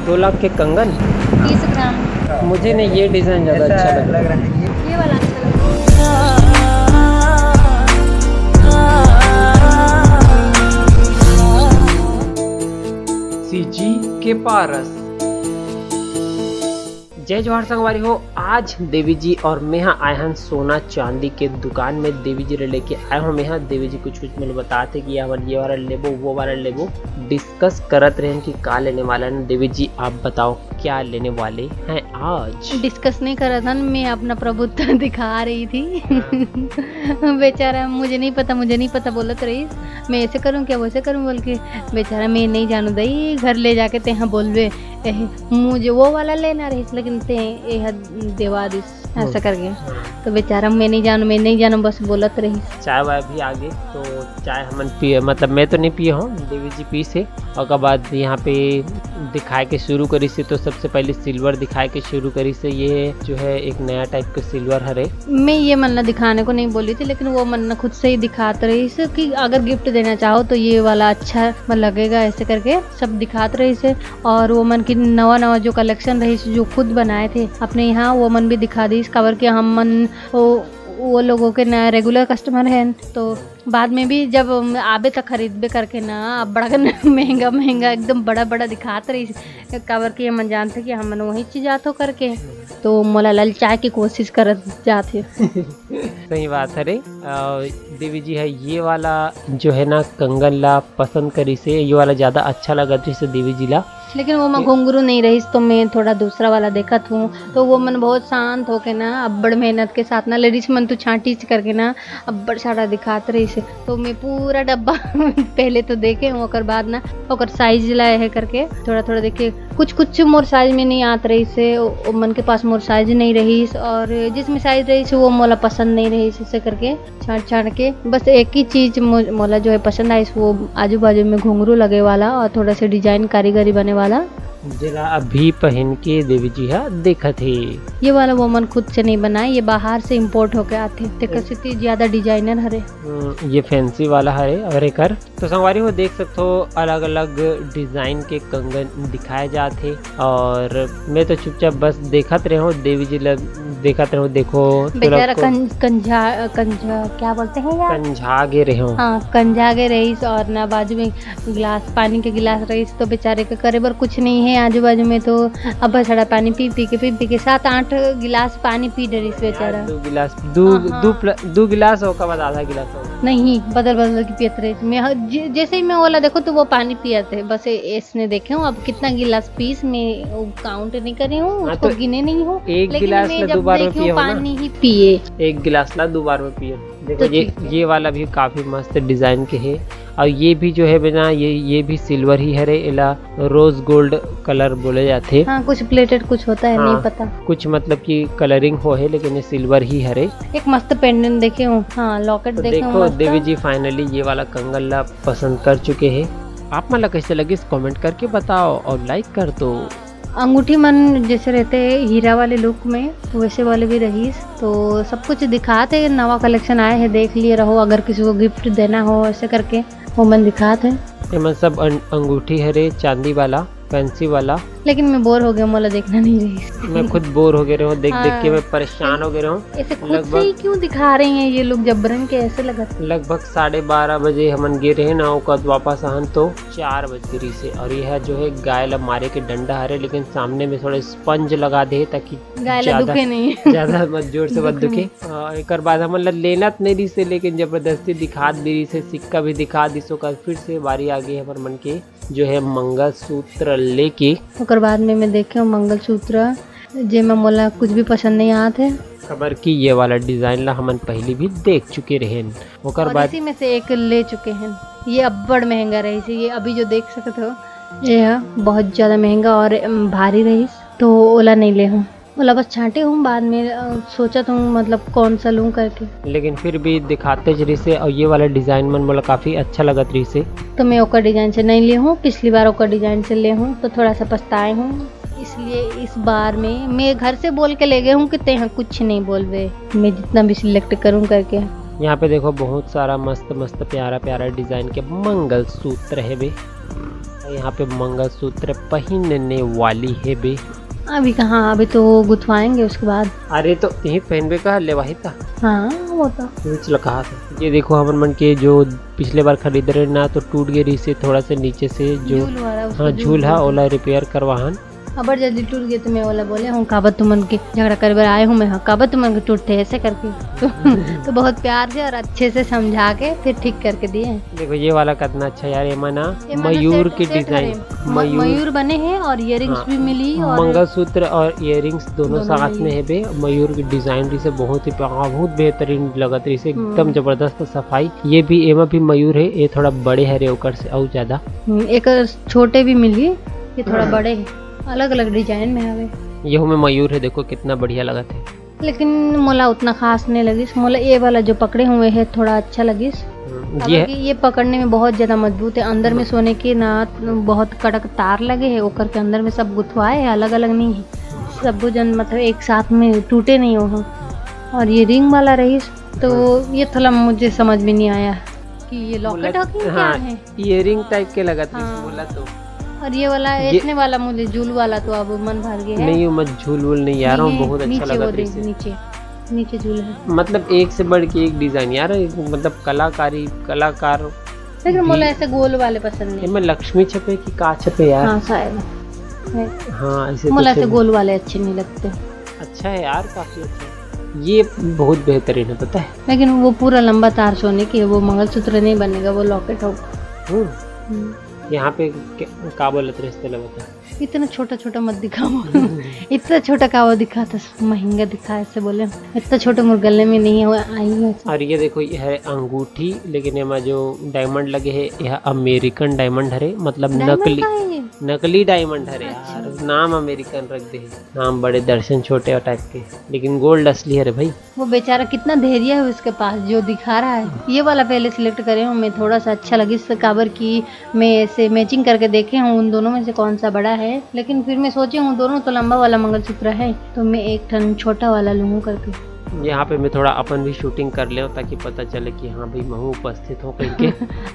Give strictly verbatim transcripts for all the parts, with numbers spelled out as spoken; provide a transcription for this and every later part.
दो लाख के कंगन। तीस ग्राम। मुझे नहीं, ये डिजाइन ज्यादा अच्छा लग रहा है। ये वाला अच्छा लग रहा है। सीजी के पारस। जय जोहार संगवारी हो। आज देवी जी और मेहा आए हन सोना चांदी के दुकान में। देवी जी ला लेके आए हो मेहा। देवी जी कुछ कुछ मोला बताथे कि हमन ये वाला लेबो, वो वाला लेबो। डिस्कस करत रहेन कि का लेने वाला है। देवी जी, आप बताओ, क्या लेने वाले हैं आज? डिस्कस नहीं करत हन, मैं अपना प्रभुत्व दिखा रही थी। बेचारा मुझे नहीं पता, मुझे नहीं पता बोलत रहीस, मैं ऐसे करूँ क्या, वैसे करूँ बोल के। बेचारा, मैं नहीं जानू दई, घर ले जाके तेहा बोलबे, एह, मुझे वो वाला लेना रहीस, लेकिन ते एह देवा दिस, ऐसा करके। तो बेचारा, मैं नहीं जानू, मैं नहीं जानू, बस बोलत रहीस। चाय वाय भी आगे, तो चाय हमन पिए, मतलब मैं तो नहीं पिए हूँ, देवी जी पीस हे। ओकर बाद यहाँ पे दिखाए के शुरू करिस हे, तो सबसे पहले सिल्वर दिखाए के शुरू करिस हे। ये जो है एक नया टाइप के सिल्वर हरे। मैं ये मन ला दिखाने को नहीं बोली थी, लेकिन वो मन ना खुद से ही दिखात रहीस कि अगर गिफ्ट देना चाहो तो ये वाला अच्छा लगेगा, ऐसे करके सब दिखात रहीस हे। और वो मन की नवा नवा जो कलेक्शन रहीस, जो खुद बनाए थे अपने यहाँ, वो मन भी दिखा दीस। काबर कि हम मन वो, वो लोगों के ना रेगुलर कस्टमर हैं, तो बाद में भी जब आबे त खरीदबे करके ना, अब बड़ा महंगा महंगा एकदम बड़ा बड़ा दिखात रहीस, काबर कि हमन जानथे कि हमन वही चीज आथो करके, तो मोला ललचाए के कोशिश करत जाथे। सही बात हरे। अ, देवी जी है, ये वाला जो है ना, कंगन ला पसंद करिस हे, ये वाला ज्यादा अच्छा लगत रहीस हे देवी जी ला। लेकिन वो मैं घुंघरू नहीं रहीस, तो मैं थोड़ा दूसरा वाला देखत हूँ। तो वो मन बहुत शांत होके ना, अब्बड़ मेहनत के साथ ना, लेडीज मन तो छांटी करके ना अब्बड़ सारा दिखात रहीस हे। तो मैं पूरा डब्बा पहले तो देखे हूँ, ओकर बाद ना ओकर साइज ला है करके थोड़ा थोड़ा देखे। कुछ कुछ मोर साइज में नहीं आत रहीस हे, ओ, ओ मन के पास मोर साइज नहीं रहीस, और जिसमें साइज रहीस हे वो मोला पसंद नहीं रहीस, ऐसे करके छांट छांट के। बस एक ही चीज मो-, मोला जो है पसंद आइस, वो आजू बाजू में घुंघरू लगे वाला और थोड़ा सा डिजाइन कारीगरी बने वाला। जेला अभी पहन के देवी जी हा देखत हे। ये वाला वो मन खुद से नहीं बनाए, ये बाहर से इम्पोर्ट होके आथे, तेकर सेती ज्यादा डिजाइनर हरे। हम्म, ये फैंसी वाला हरे। और एकर तो संगवारी हो देख सकथो, अलग-अलग डिजाइन के कंगन दिखाए जात हे। और मैं तो चुपचाप बस देखत रहे हूँ, देवी जी ला देखत रहे हूँ। देखो, तोला बेचारा को- कं-, कंझा, कंझा क्या बोलते हैं यार? कंझा गे रहे हूँ। हाँ, कंझा गे रहीस, और ना बाजू में गिलास, पानी के गिलास रहीस, तो बेचारे के करे बर कुछ नहीं है आजू बाजू में। तो अब बस सारा पानी पी पी के, पी पी के सात आठ गिलास पानी पी डरिस बेचारा। दो गिलास, दो, हाँ, दो हाँ। प्ल-, दो गिलास, ओकर बाद आधा गिलास हो। नहीं, बदल बदल के पियत रहे। मैं ह-, ज-, जैसे ही मैं ओला देखो तो वो पानी पियत है। बस ए-, इसने देखे हूँ, अब कितना गिलास पीस मैं वो काउंट नहीं करे हूँ, हाँ, उसको तो गिने नहीं हूँ। एक लेकिन गिलास मैं ला जब दो बार में देखे हूँ, पिए हो ना? पानी ही पिए। एक गिलास ला दो बार में पिए। देखो, तो ये, ठीक है। ये वाला भी काफी मस्त डिजाइन के है। और ये भी जो है बिना, ये, ये भी सिल्वर ही हरे, एला रोज गोल्ड कलर बोले जाथे। हाँ, कुछ प्लेटेड कुछ होता है, हाँ, नहीं पता। कुछ मतलब कि कलरिंग हो है, लेकिन ये सिल्वर ही हरे। एक मस्त पेंडेंट देखे हूँ, हाँ, लॉकेट तो देखे हूँ देखो, मस्त। देवी जी फाइनली ये वाला कंगन ला पसंद कर चुके हैं। आप मन ला कैसे लगिस, कमेंट करके बताओ और लाइक कर दो। अंगूठी मन जैसे रहते हैं हीरा वाले लुक में, वैसे वाले भी रहीस। तो सब कुछ दिखाते हैं, नवा कलेक्शन आए हैं, देख लिए रहो। अगर किसी को गिफ्ट देना हो ऐसे करके, वो मन दिखाते हैं। ये मन सब अं-, अंगूठी हरे, चांदी वाला, फैंसी वाला। लेकिन मैं बोर हो गया, मोला देखना नहीं रहीस। मैं खुद बोर हो गए रहे हूँ देख देख के, हाँ। मैं परेशान हो गए रहे हूँ। ऐसे खुद से ही लगभग क्यों दिखा रहे हैं ये लोग जबरन के, ऐसे लगत। लगभग साढ़े बारह बजे हमन गे रहे ना, ओकर बाद वापस आहन तो चार बज गे रहीस हे। और यह जो है गाय ला मारे के डंडा हरे, लेकिन सामने में थोड़ा स्पंज लगा दे ताकि गाय ला ज्यादा, दुखे नहीं। ज्यादा मत, जोर से मत दुखे दुखे। नहीं। अ, एकर बाद हमन ला लेना त नहीं रहीस हे, लेकिन जबरदस्ती दिखा दे रहीस हे, सिक्का भी दिखा दिस। ओकर फिर से बारी आ गे हमर मन के जो है मंगलसूत्र लेके। ओकर बाद में मैं देखे हूँ मंगलसूत्र, जेमा मोला कुछ भी पसंद नहीं आत है। काबर कि ये वाला डिजाइन ला हमन पहली भी देख चुके रहेन। ओकर और बाद इसी में से एक ले चुके हैं। ये अब्बड़ महंगा रहीस हे, ये अभी जो देख सकत हो, ये ह बहुत ज्यादा महंगा और, अम, भारी रहीस, तो ओला नहीं ले हूँ। ओला बस छांटे हूँ, बाद में, अ, सोचत हूँ, मतलब, कौन सा लूँ करके। लेकिन फिर भी दिखाते ज रहीस हे, और ये वाला डिजाइन मन मोला काफी अच्छा लगत रहीस हे। तो मैं ओकर डिजाइन से नहीं ले हूँ, पिछली बार ओकर डिजाइन से ले हूँ, तो थोड़ा सा पछताए हूँ। इसलिए इस बार में मैं घर से बोल के ले गए हूँ कि तेहा कुछ नहीं बोलबे, मैं जितना भी सिलेक्ट करूँ करके। यहाँ पे देखो, बहुत सारा मस्त मस्त प्यारा प्यारा डिजाइन के मंगलसूत्र है बे। यहाँ पे मंगलसूत्र पहिनने वाली हे बे। अभी कहाँ, अभी तो गुथवाएंगे उसके बाद। अरे तो यही पहनबे का लेवाही था। हाँ, वो तो। सोच ल कहा था। ये देखो, हमन मन के जो पिछले बार खरीद रहे ना, तो टूट गए रही से थोड़ा से नीचे से जो झूल वाला, उसको हाँ, झूल झूल हा, बोलते। ओला रिपेयर करवाहन। अबर जल्दी टूट गए तो मैं ओला बोले हूँ, "काबर तुमन के झगड़ा करे बर आए हूँ मैं, हाँ, काबर तुमन के टूटते ऐसे करके।" तो, तो बहुत प्यार से और अच्छे से समझा के फिर ठीक करके दिए हैं। देखो ये वाला कितना अच्छा यार, एमा ना एमा ना मयूर सेट, के सेट डिजाइन, हरे। म-, मयूर मयूर बने हैं और ईयरिंग्स हाँ, भी मिली और मंगलसूत्र और ईयरिंग्स दोनों दोनों साथ मिली। में है बे। मयूर की डिजाइन रही से बहुत ही प्यारा, बहुत बेहतरीन लगत रही से, हम्म। एकदम जबरदस्त सफाई। ये भी, एमा भी मयूर है, ये थोड़ा बड़े हरे ओकर से अउ ज्यादा। हम्म, एक छोटे भी मिली, ये थोड़ा बड़े है, अलग-अलग डिजाइन में हवे। ये में मयूर है, देखो कितना बढ़िया लगत है। लेकिन मोला उतना खास नहीं लगिस, मोला ये वाला जो पकड़े हुए है थोड़ा अच्छा लगिस। हम्म, ये हालांकि ये पकड़ने में बहुत ज्यादा मजबूत है, अंदर में हम्म। सोने की ना बहुत कड़क तार लगे है, ओकर के अंदर में सब गुथवाए है, अलग-अलग नहीं है, सब जन मतलब एक साथ में टूटे नहीं हो। और ये रिंग वाला रहिस तो ये थोड़ा मुझे समझ में नहीं आया कि ये लॉकेट बोला, हो कि क्या हाँ, है? ईयरिंग टाइप के लगत रहिस हाँ। बोला तो। और ये वाला, ये ऐसने वाला मुझे झूल वाला तो अब मन भर गया है। नहीं, वो मत झूल वूल नहीं यार, वो नहीं, बहुत अच्छा नीचे वो लगत रहिस देख, है। नीचे, नीचे झूल है। मतलब एक से बढ़ के एक डिजाइन यार, मतलब कलाकारी, कलाकार लेकिन भी मोला ऐसे गोल वाले पसंद नहीं। एमे लक्ष्मी छपे कि का छपे यार? हाँ, शायद। है। हाँ, ऐसे मोला कुछ ऐसे है। गोल वाले अच्छे नहीं लगते। अच्छा है यार, काफी अच्छा है। ये बहुत बेहतरीन है, पता है। लेकिन वो पूरा लंबा तार सोने की है, वो मंगलसूत्र नहीं बनेगा, वो लॉकेट होगा। हम्म। हम्म। यहाँ पे क्या, का बोलत रहे, इससे बता। इतना छोटा छोटा मत दिखाओ। इतना छोटा का वो दिखा था, महंगा दिखा, ऐसे बोले। इतना छोटा मोर गले में नहीं है, वो आई है। और ये देखो, ये है अंगूठी, लेकिन एमा जो डायमंड लगे है, यह अमेरिकन डायमंड हरे, मतलब डायमंड नकली, का है ये? नकली डायमंड हरे अच्छा। यार, नाम अमेरिकन रख दे है। नाम बड़े दर्शन छोटे टाइप के, लेकिन गोल्ड असली हरे भाई। वो बेचारा कितना धैर्य है उसके पास, जो दिखा रहा है। ये वाला पहले सिलेक्ट करे हूँ मैं, थोड़ा सा अच्छा लगिस, काबर कि मैं ऐसे मैचिंग करके देखे हूँ उन दोनों में से कौन सा बड़ा है, लेकिन फिर मैं सोचे हूँ दोनों तो लंबा वाला मंगलसूत्र है, तो मैं एक ठन छोटा वाला लूँगा करके। यहाँ पे मैं थोड़ा अपन भी शूटिंग कर ले, ताकि पता चले कि हाँ भाई, महू उपस्थित हो करके।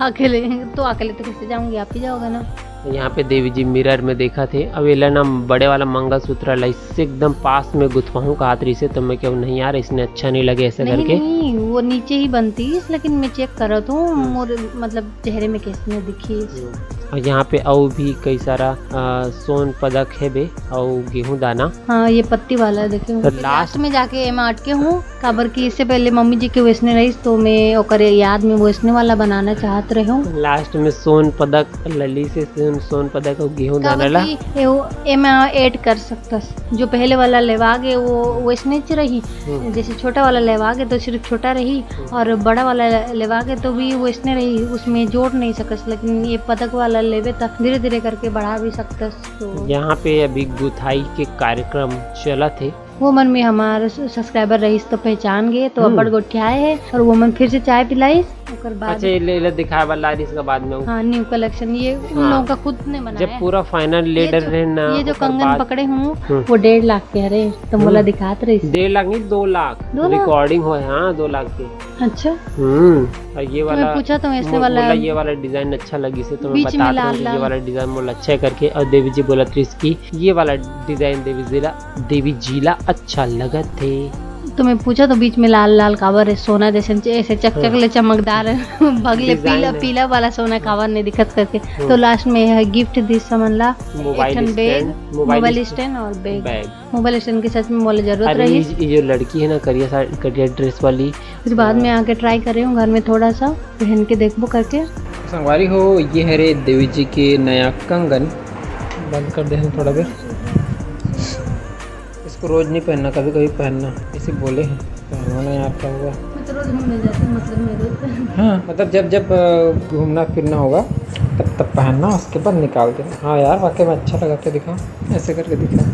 अकेले तो, अकेले तो कैसे जाऊंगी, आप ही जाओगे ना। यहाँ पे देवी जी मिरर में देखा थे, अब एला ना बड़े वाला मंगलसूत्र ला इससे एकदम पास में गुथवाहूँ कहात रही से, तो मैं कहूँ, "नहीं यार, इसने अच्छा नहीं लगे ऐसे नहीं, करके।" नहीं, वो नीचे ही बनती, लेकिन मैं चेक करत हूँ, हम्म। मोर मतलब चेहरे में कैसने दिखी। हम्म। और यहाँ पे अउ भी कई सारा, आ, सोन पदक है बे, अउ गेहूं दाना। हाँ, ये पत्ती वाला देखे तो हूँ। लास्ट लास्ट में जाके एमा अटके हूँ, काबर कि इससे पहले मम्मी जी के वैसने रहीस, तो मैं ओकर याद में वैसने वाला बनाना चाहत रहे हूँ। लास्ट में सोन पदक लली से सोन, सोन पदक अउ गेहूं दाना काबर ला। कि ये वो एमा ऐड कर सकतस। जो पहले वाला लेवा गे, वो वैसने च रही। हम्म। जैसे छोटा वाला लेवा गे, तो सिर्फ छोटा रही, हम्म। और बड़ा वाला लेवा गे, तो भी वैसने रही, उसमें जोड़ नहीं सकस। लेकिन ये पदक वाला लेवे, त धीरे-धीरे करके बढ़ा भी सकतस। तो यहाँ पे अभी गुथाई के कार्यक्रम चलत हे। वो मन में हमार सब्सक्राइबर रहीस, तो पहचान गए, तो हम्म। अब्बड़ गोठियाए है, और वो मन फिर से चाय पिलाइस। ओकर बाद अच्छा, ये ले, ले दिखाए वाला आइस के बाद में वो। हाँ, न्यू कलेक्शन, ये उन हाँ। लोगों का खुद ने बनाया जब है। पूरा फाइनल ये लेडर जो, रहे ना, ये जो ओकर कंगन बाद पकड़े हूँ, हम्म। वो डेढ़ लाख के हरे, तो मोला हम्म। दिखात रहीस। डेढ़ लाख नहीं, दो लाख। दो लाख? रिकॉर्डिंग होय, हाँ, दो लाख के। अच्छा। हम्म, और ये तो मैं वाला पूछा तो ऐसे मोर-, वाला मोला ये वाला डिजाइन अच्छा लगिस हे, तो मैं बीच में बतात लाल हूँ कि ये लाल। वाला डिजाइन मोला अच्छा है करके। और देवी जी बोलत रहीस कि ये वाला डिजाइन देवी जी ला, देवी जी ला अच्छा लगत हे। तो मैं पूछा तो बीच में लाल लाल काबर है, सोना जैसे च-, ऐसे चकचक हाँ। ले चमकदार है, भगले डिजाइन पीला, है। पीला वाला सोना काबर नहीं दिखत करके। हम्म। तो लास्ट में यह गिफ्ट दिस हमन ला, मोबाइल एक ठन bag, stand, mobile mobile stand. Stand और बैग। बैग। मोबाइल स्टैंड की सच में मोला जरूरत अरे, रहीस। ये, ये जो लड़की है ना, करिया सा-, करिया ड्रेस वाली, फिर बाद में हाँ। आके ट्राई करे हूँ घर में थोड़ा सा, पहन के देखबो करके। संगवारी हो, ये हरे देवी जी के नया कंगन। बंद कर दे हम थोड़ा देर। इसको रोज नहीं पहनना, कभी-कभी पहनना, इसे बोले हैं, पहनवाना यार, क्या हुआ? मैं तो रोज घूमने जाती हूँ, मतलब, मैं रोज पहनती हूँ। हाँ, मतलब, जब, जब, अ, घूमना फिरना होगा, तब, तब पहनना, उसके बाद निकाल देना। हाँ यार, वाकई में अच्छा लगा, तो दिखा, ऐसे करके दिखा।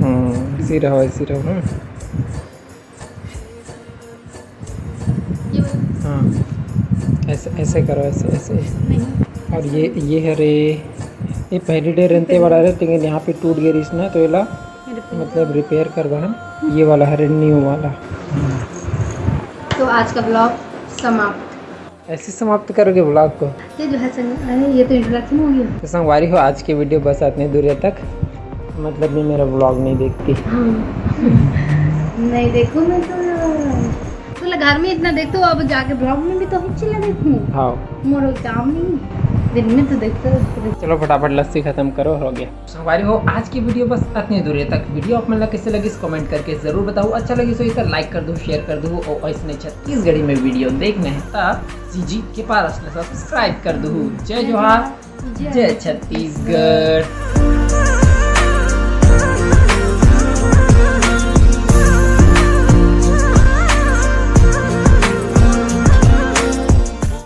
हम्म, ऐसे ही रहो, ऐसे ही रहो, हम्म। ये वाला? हाँ, ऐसे, ऐसे करो, ऐसे, ऐसे। नहीं। और ये, ये है रे, ये पहली डे रेंते वाला रे, लेकिन यहाँ पे टूट गया रिस ना, तो एला रिपेयर। मतलब रिपेयर करवा है। ये वाला है रे, न्यू वाला। तो आज का ब्लॉग समाप्त। ऐसे समाप्त करोगे ब्लॉग को? ये जो है संग-, अरे ये तो इंट्रोडक्शन हो गया। तो संगवारी हो, आज की वीडियो बस इतने दूर तक। मतलब, ये मेरा ब्लॉग नहीं देखती। हाँ। नहीं देखो, मैं तो यार, तो घर में इतना देखते हो, अब जाके ब्लॉग में भी तो हम चिल्ला देखूँ। हाँ, मोरो काम नहीं, दिन में तो देखते हो। चलो फटाफट लस्सी खत्म करो, हो गया। संगवारी हो, आज की वीडियो बस इतने दूर तक। वीडियो आप मन ला कैसे लगिस, कमेंट करके जरूर बताओ। अच्छा लगिस होही त लाइक कर दो, शेयर कर दो, और ऐसने छत्तीसगढ़ी में वीडियो देखना है त सीजी के पारस ला सब्सक्राइब कर दो। जय जोहार, जय छत्तीसगढ़।